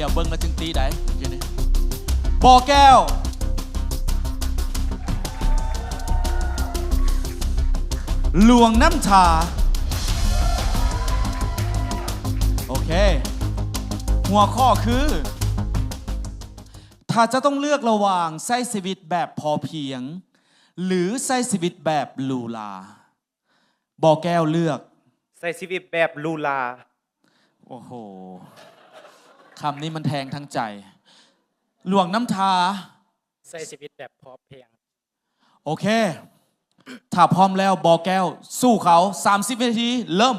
ດຽວເບິ່ງແລ້ວຈຶ່ງຕິໄດ້ ໂອເຄນີ້ ບໍ່ແກ້ວ ຫຼວງນ້ຳທາ ໂອເຄ ຫົວຂໍ້ຄື ຖ້າຈະຕ້ອງເລືອກລະຫວ່າງໃຊ້ຊີວິດແບບພໍພຽງ ຫຼື ໃຊ້ຊີວິດແບບຫຼູຫຼາ ບໍ່ແກ້ວເລືອກ ໃຊ້ຊີວິດແບບຫຼູຫຼາ. ໂອ້ໂຫ ຄຳນີ້ມັນແທງທັງໃຈ. ຫຼວງນ້ຳທາ ໃຊ້ຊີວິດແບບພໍພຽງ. ໂອເຄ ຖ້າພ້ອມແລ້ວ ບໍ່ແກ້ວ ສູ້ເຂົາ ສາມສິບວິນາທີ ເລີ່ມ.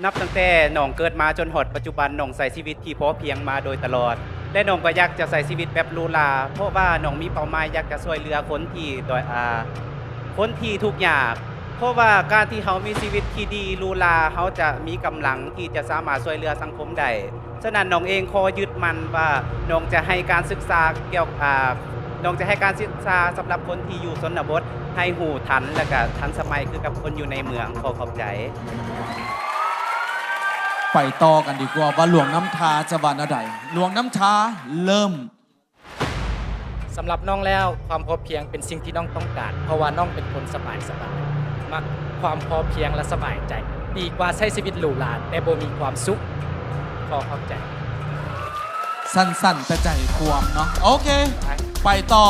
ນັບຕັ້ງແຕ່ນ້ອງເກີດມາຈົນຮອດປັດຈຸບັນ, ນ້ອງໃຊ້ຊີວິດທີ່ພໍພຽງມາໂດຍຕະຫຼອດ ແລະ ນ້ອງກໍຢາກຈະໃຊ້ຊີວິດແບບຫຼູຫຼາ ເພາະວ່ານ້ອງມີເປົ້າໝາຍຢາກຈະຊ່ວຍເຫຼືອຄົນທີ່ດ້ອຍ ອາ ຄົນທີ່ທຸກຍາກ ເພາະວ່າການທີ່ເຮົາມີຊີວິດທີ່ດີຫຼູຫຼາ, ເຮົາຈະມີກຳລັງທີ່ຈະສາມາດຊ່ວຍເຫຼືອສັງຄົມໄດ້. ສະນັ້ນ ນ້ອງເອງຂໍຍຶດໝັ້ນວ່າ ນ້ອງຈະໃຫ້ການສຶກສາກ່ຽວ ອາ ນ້ອງຈະໃຫ້ການສຶກສາສຳລັບຄົນທີ່ຢູ່ຊົນນະບົດ ໃຫ້ຮູ້ທັນ ແລະ ກະທັນສະໄໝຄືກັບຄົນຢູ່ໃນເມືອງ. ຂໍຂອບໃຈ. ໄປຕໍ່ກັນດີກວ່າ ວ່າຫຼວງນ້ຳທາຈະວ່າແນວໃດ. ຫຼວງນ້ຳທາ ເລີ່ມ. ສຳລັບນ້ອງແລ້ວ ຄວາມພໍພຽງເປັນສິ່ງທີ່ນ້ອງຕ້ອງການ, ເພາະວ່ານ້ອງເປັນຄົນສະບາຍສະບາຍ, ມັກຄວາມພໍພຽງ ແລະ ສະບາຍໃຈ ດີກວ່າໃຊ້ຊີວິດຫຼູຫຼາແຕ່ບໍ່ມີຄວາມສຸກ. ຂໍຂອບໃຈ. ສັ້ນໆ ແຕ່ໃຈຄວາມເນາະ. ໂອເຄ ໄປ ໄປຕໍ່.